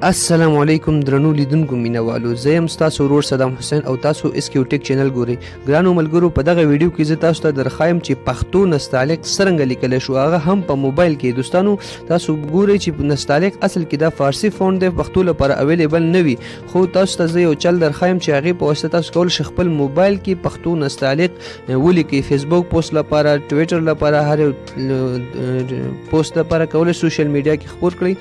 السلام علیکم درنو لیدونکو مینوالو، زه یم ستاسو ورور صدام حسین او تاسو اس کیو ټیک چینل ګورئ. ګرانو ملګرو، په دغه ویډیو کې زه تاسو ته درښایم چې پښتو نستعلیق څرنګه لیکلی شو، هغه هم په موبایل کې. دوستانو، تاسو ګورئ چې نستعلیق اصل کې دا فارسي فونټ دی، پښتو لپاره available نه وي، خو تاسو ته زه یو چل درښایم چې هغې په واسطه تاسو کولی شئ خپل موبایل کې پښتو نستعلیق ولیکئ. فیسبوک پوسټ لپاره، ټویټر لپاره، هر یو پوسټ لپاره کولی social media کې خپور کړئ.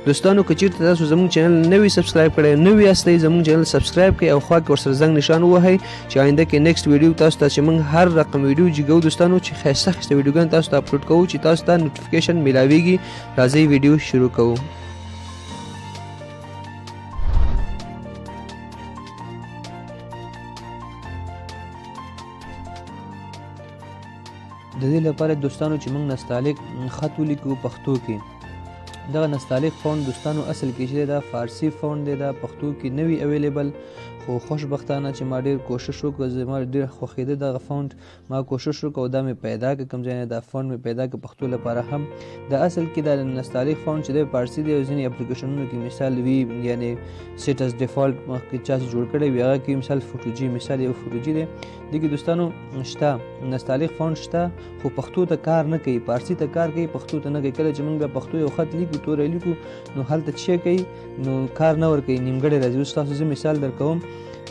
دوستانو، که چیرته تاسو زموږ چینل نوی subscribe کړئ، نوی یاستئ، زموږ چینل subscribe کړئ او خوا کې ورسره زنګ نشان ووهئ چې آینده کې next ویډیو تاسو ته چې موږ هر رقم ویډیو جګو دوستانو، چې ښایسته ښایسته ویډیوګان تاسو ته اپلوډ کوو چې تاسو ته notification میلاویږي. راځئ ویډیو شروع کوو. د دې لپاره دوستانو چې موږ نستعلیق خط ولیکو پښتو کې، دغه نستعلیق فونټ دوستانو اصل کې چې دا فارسي فونټ دی، دا پښتو کې نه وي available، خو خوشبختانه چې ما ډېر کوشش وکړ، زما ډېر خوښېده دغه فونټ، ما کوشش وکړ او دا مې پیدا کړ، کوم ځای نه دا فونټ مې پیدا کړ پښتو لپاره هم. د اصل کې دا نستعلیق فونټ چې دی فارسي دی او ځینې اپلیکیشنونو کې مثال وي، یعنې set as default مخکې چا چې جوړ کړی وي هغه کې مثال فوټوجي، مثال یو فوټوجي دی، دې کې دوستانو شته نستعلیق فونټ شته، خو پښتو ته کار نه کوي، فارسي ته کار کوي، پښتو ته نه کوي. کله چې موږ بیا پښتو یو خط لیکو، توری لیکو، نو هلته څه کوي، نو کار نه ورکوي، نیمګړی راځي. اوس تاسو زه مثال درکوم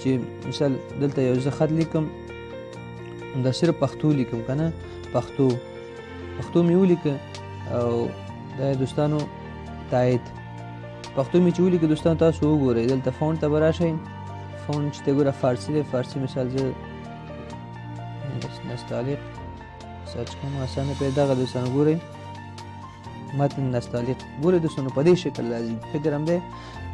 چې مثال دلته یو زه خط لیکم، دا صرف پښتو لیکم که نه، پښتو مې ولیکه او دا دوستانو تایید پښتو مې چې ولیکه. دوستانو تاسو وګورئ دلته فونټ ته به راشئ، فونټ چې دی ګوره فارسي دی، فارسي مثال زه نستعلیق search کوم، اسانه پې دغه دوستانو ګورئ متن نستعلیق ګورئ دوستانو په دې شکل راځي، فکر هم دی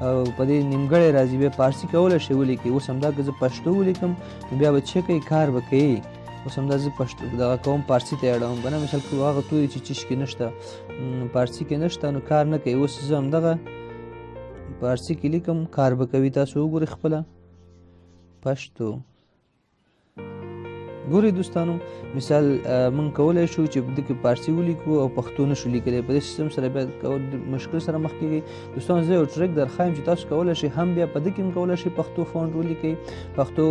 او په دې نیمګړی راځي. بیا فارسي کولی شئ ولیکئ. اوس همدا که زه پښتو ولیکم نو بیا به څه کوي، کار به کوي. اوس همدا زه پښتو دغه کوم فارسي ته یې اړوم که نه، مثال که هغه توري چې چیش کې نشته، فارسي کې نشته، نو کار نه کوي. اوس زه همدغه فارسي کې لیکم، کار به کوي. تاسو وګورئ خپله پښتو ګورئ دوستانو. مثال موږ کولی شو چې په دې کې فارسي ولیکو او پښتو نه شو لیکلی، په دې سیستم سره بیا مشکل سره مخ کېږئ. دوستانو زه یو trick درښایم چې تاسو کولی شئ هم بیا په دې کې هم کولی شئ پښتو فونټ ولیکئ، پښتو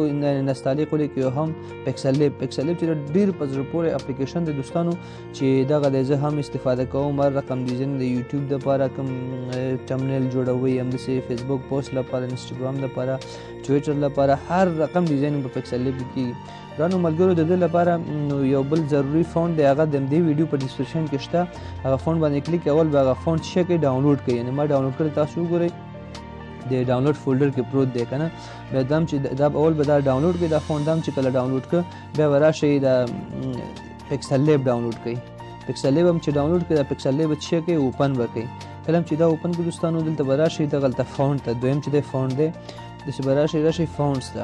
نستعلیق ولیکئ، او هم پیکسل لیب. پیکسل لیب چې ډېر په زړه پورې اپلیکیشن دی دوستانو، چې دغه دی زه هم استفاده کوم، هر رقم ډیزاین د یوټیوب دپاره کوم thumbnail جوړوئ، همداسې فیسبوک پوسټ لپاره، انسټاګرام لپاره، ټویټر لپاره، هر رقم ډیزاین په پیکسل لیب کې کېږي. ګرانو ملګرو، د دې لپاره نو یو بل ضروري فونټ دی، هغه د همدې ویډیو په description کې شته، هغه فونټ باندې کلیک، اول به هغه فونټ څه کوي download کوي، یعنې ما download کړی، تاسو وګورئ د download folder کې پروت دی که نه. بیا دام چې دا اول به دا download کړئ، دا فونټ دام چې کله download کړ، بیا به راشئ دا پیکسل لیب download کړئ. پیکسل لیب هم چې download کړئ، دا پیکسل لیب چې کوي open به کوي. کله هم چې دا open کړئ دوستانو، دلته به راشئ دغلته فونټ ته، دویم چې دی فونټ دی، داسې به راشئ، راشئ fonts ته،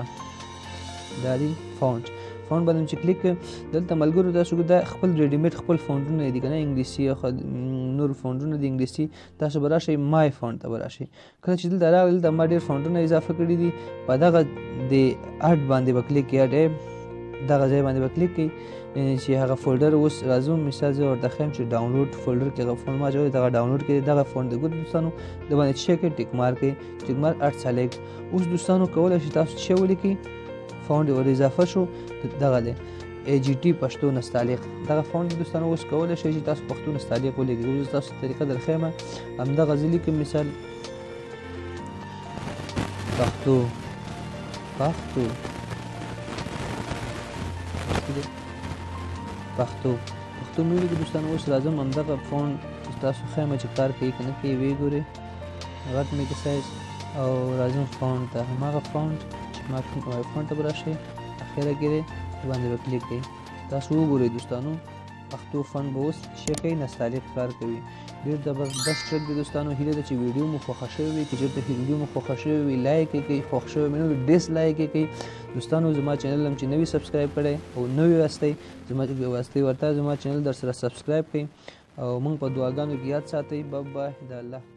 دا دی فونټ. فونټ باندې چې کلیک کړئ، دلته ملګرو تاسو دا خپل ready made خپل فونټونه دي که نه، انګلیسي او نور فونټونه دي انګلیسي، تاسو به راشئ my font ته به راشئ. کله چې دلته راغلئ، دلته ما ډېر فونټونه اضافه کړي دي، په دغه د add باندې به کلیک کړئ، add app دغه ځای باندې به کلیک کړئ، یعنې چې هغه folder اوس راځم، مثال زه ورته ښیم چې download folder کې هغه فونټ ما اچولی، دغه download کې دغه فونټ دی. ګورئ دوستانو، د باندې چې کړئ tick mark کړئ، tick mark add select. اوس دوستانو کولی شئ تاسو څه ولیکئ، فونټ ور اضافه شو، دغه دی ای جی ټي پښتو نستعلیق. دغه فونټ دوستانو اوس کولی شئ چې تاسو پښتو نستعلیق ولیکئ. اوس تاسو طریقه درښیم، همدغه زه لیکم، مثال پښتو، پښتو، پښتو، پښتو مې ولیکه دوستانو. اوس راځم همدغه فونټ تاسو ښیم چې کار کوي که نه کوي، ویې ګورئ، غټ مې که سایز، او راځم فونټ ته، هماغه فونټ چې ما کوم فونټ ته به راشئ، اخره کې دی باندې به کلیک کړئ. تاسو وګورئ دوستانو، پښتو فونټ به اوس څه کوي، نستعلیق کار کوي. ډېر زبردست trick دی دوستانو. هیله ده چې ویډیو مو خوښه شوې وي. که چېرته ویډیو مو خوښه شوې وي like یې کړئ، خوښ شوې مې نه وي dislike یې کړئ. دوستانو زما چینل هم چې نوی subscribe کړئ او نوی واستئ، زما واستئ ورته زما چینل در سره subscribe کړئ، او موږ په دعاګانو کې یاد ساتئ. bye bye، د الله.